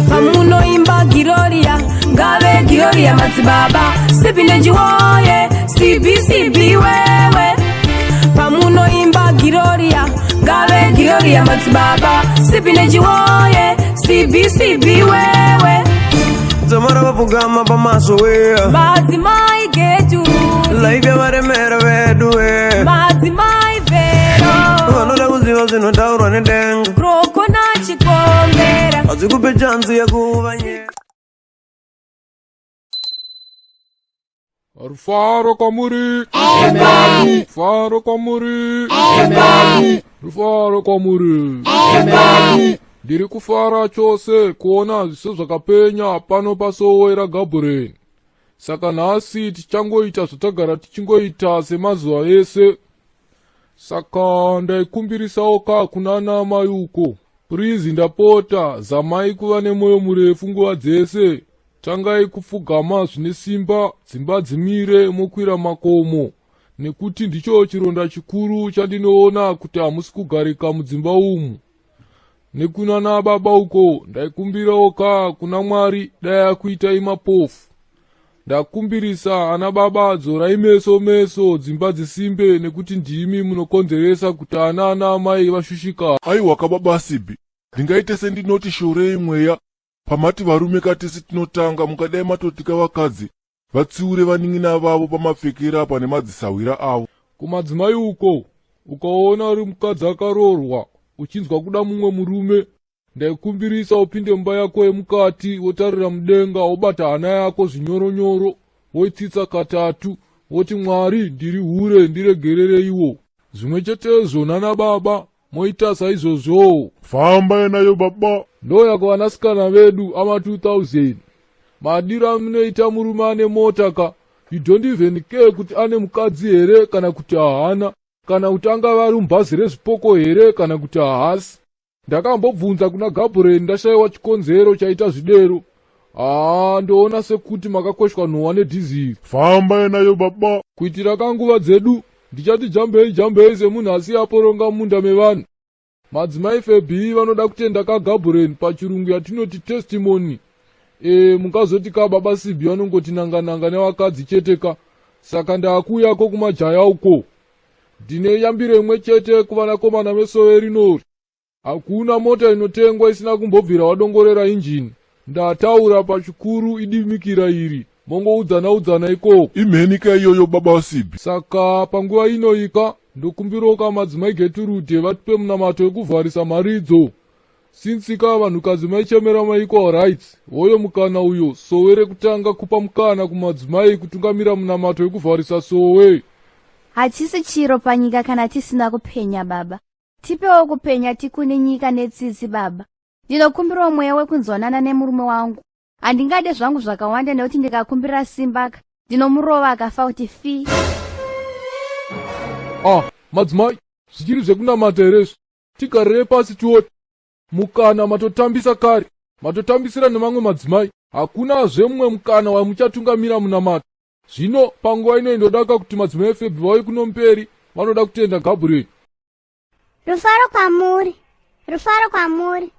Pamunoimba Giroria, ngave Giroria madzibaba Sipineji woye, CBCB wewe. Pamunoimba Giroria, ngave Giroria madzibaba Sipineji woye, CBCB wewe. Dzamara vapfugama pamaso we. Madzimai getu. Life yavaremera vedu we. Madzimai vero. Vanoda kuziva zvinotaurwa nedenga. Rokona chikombera. Hadzikupe chanzi yekuva nye. Rufaro kwamuri. Amen. Rufaro kwamuri. Amen. Rufaro kwamuri. Amen. Ndiri kufara chose kuona zviso zvakapenya pano pasowe raGabriel. Saka nhasi tichangoita zvatagara tichingoita semazuva ese. Saka ndaikumbirisawo ka kunana mai uko. Purizi ndapota zamai kuva nemwoyo murefu nguva dzese. Tangai kupfugama zvine simba, dzimba dzimire mokwira makomo, nekuti ndicho chironda chikuru chandinoona kuti hamusi kugarika mudzimba umu. Nekunana baba uko ndaikumbirawo ka kuna Mwari dai akuitai mapofu. Ndakumbirisa ana baba dzorai meso meso dzimba dzisimbe nekuti ndimi munokonzeresa kuti ana ana amai vashushika. Aiwa ka baba Sibi, ndingaite sendinoti shorei mweya Pamati varume ka tese tinotanga mukadai matotika vakadzi vatsiure vanin'ina vavo pamapfekero apa nemadzisahwira avo. Kumadzimai uko ukaona uri mukadzi akaroorwa uchinzwa kuda mumwe murume ndaikumbirisa upinde mumba yako yemukati wotarira mudenga wobata hana yako zvinyoronyoro woitsitsa katatu woti Mwari ndiri hure ndiregerereiwo. Zvimwe chetezvo nana baba moita saizvozvowo. Fambai nayo baba. Ndoya kuvanasikana vedu ama 2000 madiro amunoita murume ane mota ka you don't even care kuti ane mukadzi here kana kuti haana kana kuti angave ari mubhazi rezvipoko here kana kuti haasi ndakambobvunza kuna gabriel ndashaiwa chikonzero chaita zvidero haa ndoona sekuti makakweshwa nhowa nedhiziri Fambai nayo baba. Kuitira kanguva dzedu ndichati jambei jambei semunhu asiya aporonga mumunda mevanhu. Madzimai Febi vanoda kutenda kaGabriel pachirungu yatinoti testimony. E, mungazoti ka baba Sibi vanongoti nanga nanga nevakadzi chete ka. Saka ndakuuyako kumajaya uko. Ndine yambiro imwe chete kuvanakomana vesowe rinori. Hakuna mota inotengwa isina kumbobvira wadongorera injini. Ndataura pachikuru idimikira iri. Mongoudzana udzana ikoko. Imheni ka iyoyo baba Sibi. Saka panguva ino ika ndokumbirawo ka madzimai Geturude vatipe munamato wekuvharisa mharidzo. Since ka vanhukadzi maichemera maequal rights, hoyo mukana uyo sowe rekutanga kupa mukana kumadzimai kutungamira munamato wekuvharisa sowe. Hachisi chiro panyika kana tisina kupenya baba. Tipewo kupenya tikune nyika netsitsi baba. Ndinokumbirawo mweya wekunzwanana nemurume wangu. Handingade zvangu zvakawanda nekuti ndikakumbira simba ka ndinomurova akafa kuti fi. Ah, madzimai, zvichiri zvekunamata here izvi? Tigarire pasi tione. Mukana matotambisa kare, matotambisira nemamwe madzimai. Hakunazve mumwe mukana wamuchatungamira munamato. Zvino panguva ino indodaka kuti madzimai efebhi vauye kuno mberi vanoda kutenda Gabriel. Rufaro kwamuri, rufaro kwamuri,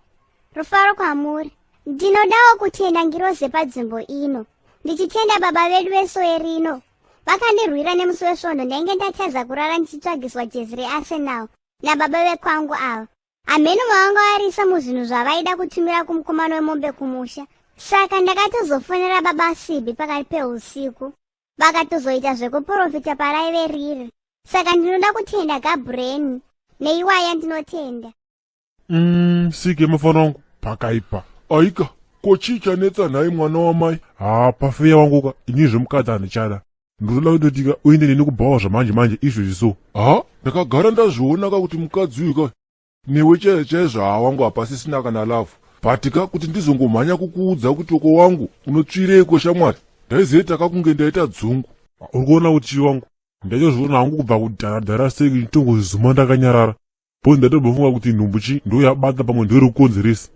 rufaro kwamuri. Ndinodawo kutenda ngirozi padzimbo ino, ndichitenda baba vedu vesowe rino. Vakandirwira nemusi wesvondo ndainge ndatadza kurara ndichitsvagiswa jezi reArsenal nababa vekwangu ava. Hameno mavanga varisa muzvinhu zvavaida kutumira kumukomana wemombe kumusha. Saka ndakatozofonera baba Sibi pakati pehusiku. Vakatozoita zvekuprofita paraive riri. Saka ndinoda kutenda Gabreni neiwaya ndinotenda. Sike mafana wangu pakaipa. Aika, ko chii chanetsa nhai mwana wamai? Haa, pafeya wangu ka, ini zvemukadzi handichada. Ndinoda kutotika uende neni kubhawa zvamanje manje izvezvi so. Ha, ndakagara ndazviona ka kuti mukadzi uyu ka newe chaizvo chaizvo haa wangu hapasisina kana love. But ka kuti ndizongomhanya kukuudza kuti uko wangu unotsvireiko shamwari. Ndaizoita ka kunge ndaita dzungu. Uri kuona kuti chii wangu? Ndaitozviona hangu kubva kudhara dhara sei nditongozvizuma ndakanyarara. Bho ndatombofunga kuti nhumbu chi ndoyabata pamwe ndoiri kukonzeresa.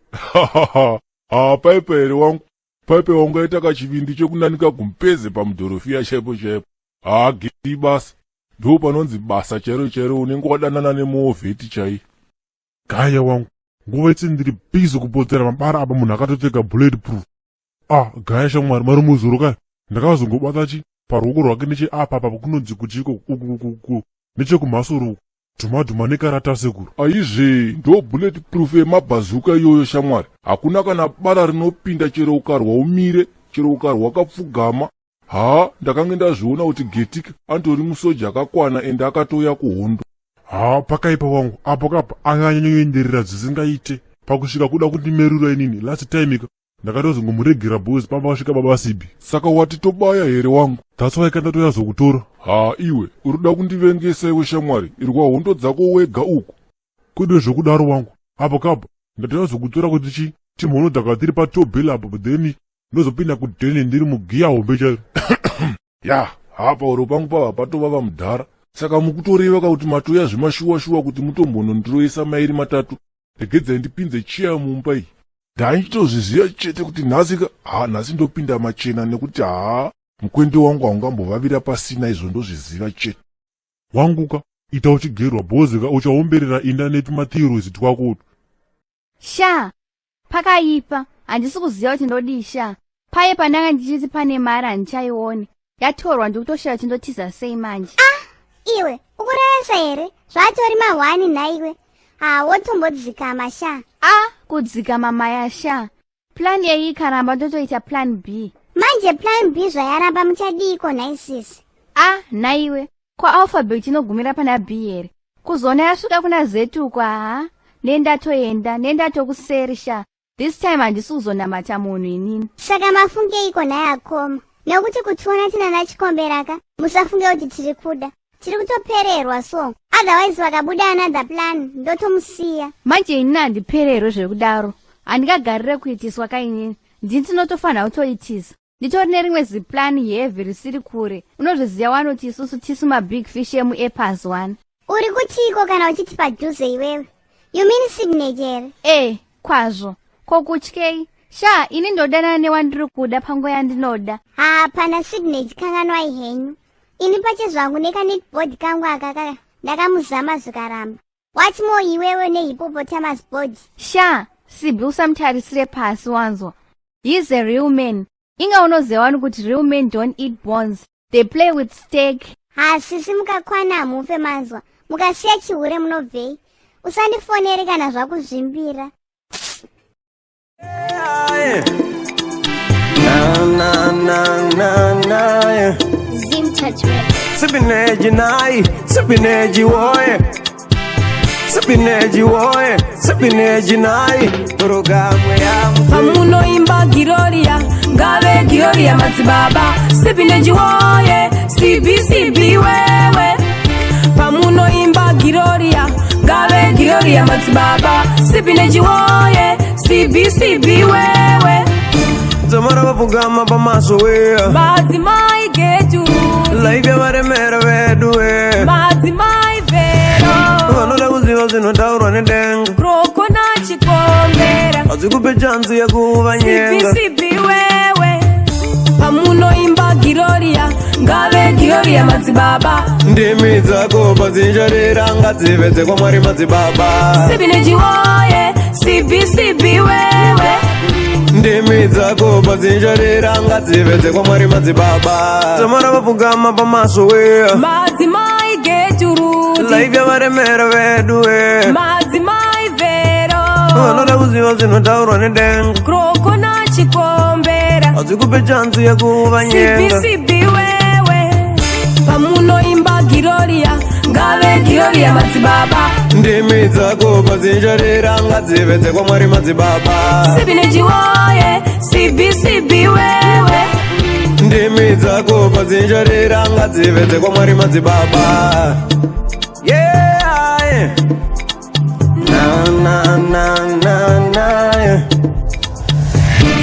Haa paipa here wangu? Paipe wangaita kachivindi chekunanika gumbeze pamudhorofiya chaipo chaipo. Haa geti basa. Ndo panonzi basa chairo chairo unenge wadanana nemuovheti chaiyo. Gaya wangu. Nguva yese ndiri busy kupotsera mabara apa munhu akatopfeka bullet proof. Ah, gaya shamwari, mari muzuro kaya. Ndakazongobata chi paruoko rwake neche apa apa kunonzi kuchiko uku uku uku nechekumhasuru uku. Dhuma dhuma nekarata sekuru. Aizve, ndo bullet proof yemabhazuka iyoyo shamwari. Hakuna kana bara rinopinda chero ukarwa umire, chero ukarwa wakapfugama. Haa, ndakange ndazviona kuti Getik antori musoja akakwana ende akatouya kuhondo. Haa, pakaipa wangu, apo kapa anganyanyoenderera zvisingaite. Pakusvika kuda kundimerura inini last time ka ndakatozongomuregera boys pamba vasvika baba Sibi. Saka wati tobaya here wangu? That's why kandatoyazokutora. Haa iwe, uri kuda kundivengesa iwe shamwari, irwa hondo dzako wega uku. Kwete zvekudaro wangu, apo kapa ndatoyazokutora kuti chi timhonodhaka tiri patobhel apo, then ndozopinda kudheni ndiri mugiya hombe chairo. Ya, haa pauro pangu pava patovava mudhara. Saka mukutoreva ka kuti matoya zvemashuwa-shuwa kuti mutombonondiroyesa mairi matatu. Regedzai ndipinze chiya mumba iyi. Ndanchitozviziva chete kuti nhasi ka, haa nhasi ndopinda machena nekuti haa mukwende wangu haungambovavira pasina izvo ndozviziva chete. Wanguka, ita uchigerwa bhozi ka uchaomberera inda netumatheories twako utu. Sha, pakaipa, handisi kuziva kuti ndodii sha. Paye pandanga ndichiti pane mari handichaioni. Yatorwa ndikutoshaya kuti ndotiza sei manje. Ah, iwe, ukurevesa here? Zvatori mahwani nhaiwe. Ah, wotombodzikama sha. Ah, kudzikama maya sha. Plan A ikaramba ndotoita plan B. Manje plan B zvayaramba muchadiiko nhai sisi? Ah, nhaiwe, ko alphabet inogumira pana B here? Kuzoona yasvika kuna Z uko aha. Nendatoenda, nendatokuseri sha. This time handisi kuzonamata munhu inini. Saka mafungeiko nhai akoma? Nokuti kutiona tinana chikomberaka, musafunge kuti tiri kuda. Tiri kutopererwa so. Otherwise vakabuda another plan ndotomusiya. Manje inini handipererwe zvekudaro. Handingagarire kuitiswa kainini. Ndini tinotofanira kutoitisa. Nditori nerimwe ziplan heavy risiri kure. Unozviziva wani kuti isusu tisu mabig fish emuepas one. Uri kutiiko kana uchiti padhuze iwewe? You mean signature here? Eh, kwazvo. Ko kutyei? Sha, ini ndodanana newandiri kuda panguva yandinoda. Haa, pana signature kanganwai henyu. Ini pachezvangu nekanetboard kangu akaka ndakamuzama zvikaramba. What more iwewe nehippopotamus body? Sha, Sibi usamutarisire pasi wanzwa. He's a real man. Inga unoziva wani kuti real men don't eat bones. They play with steak. Ha, sisi mukakwana hamufe manzwa. Mukasiya chihure munobvei? Usandifonere kana zvakuzvimbira. Na na na na na yeah. Zim Touch Records. Sipineji nai, sipineji woye. Sipineji woye, sipineji nai. Programu ya Pamunoimba Giroria, ngave Giroria madzibaba. Sipineji woye, CBCB wewe. Pamunoimba Giroria, ngave Giroria madzibaba. Sipineji woye, CBCB wewe. Dzamara vapfugama pamaso we. Madzimai getu, Life yavaremera vedu we. madzimai vero. Vanoda kuziva zvinotaurwa nedenga. Krokona chikombera. Hadzikupe chanzi yekuvanyenga. CBCB wewe. Pamunoimba Giroria, ngave Giroria madzibaba. Ndimi dzako padzinjarira ngadzive dzekwamwari madzibaba. Sibineji woye, CBCB wewe. Ndimi dzako padzinjarira ngadzive dzekwamwari madzibaba. Dzamara vapfugama pamaso we. Madzimai geturuti, Life yavaremera vedu we. madzimai vero. Vanoda kuziva zvinotaurwa nedenga. Krokona chikombera. Hadzikupe chanzi yekuvanyenga. CBCB wewe. Pamunoimba Giroria, ngave Giroria madzibaba. Ndimi dzako padzinjarira ngadzive dzekwamwari madzibaba. Sibineji woye, CBCB wewe. Ndimi dzako padzinjarira ngadzive dzekwamwari madzibaba. Yeah, yeah. Na na na na na yeah.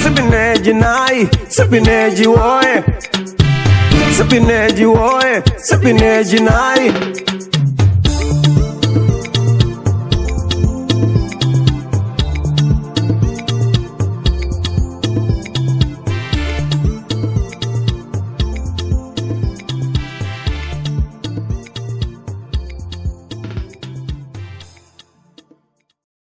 Sipineji nai, sipineji woye. Sipineji woye, sipineji nai.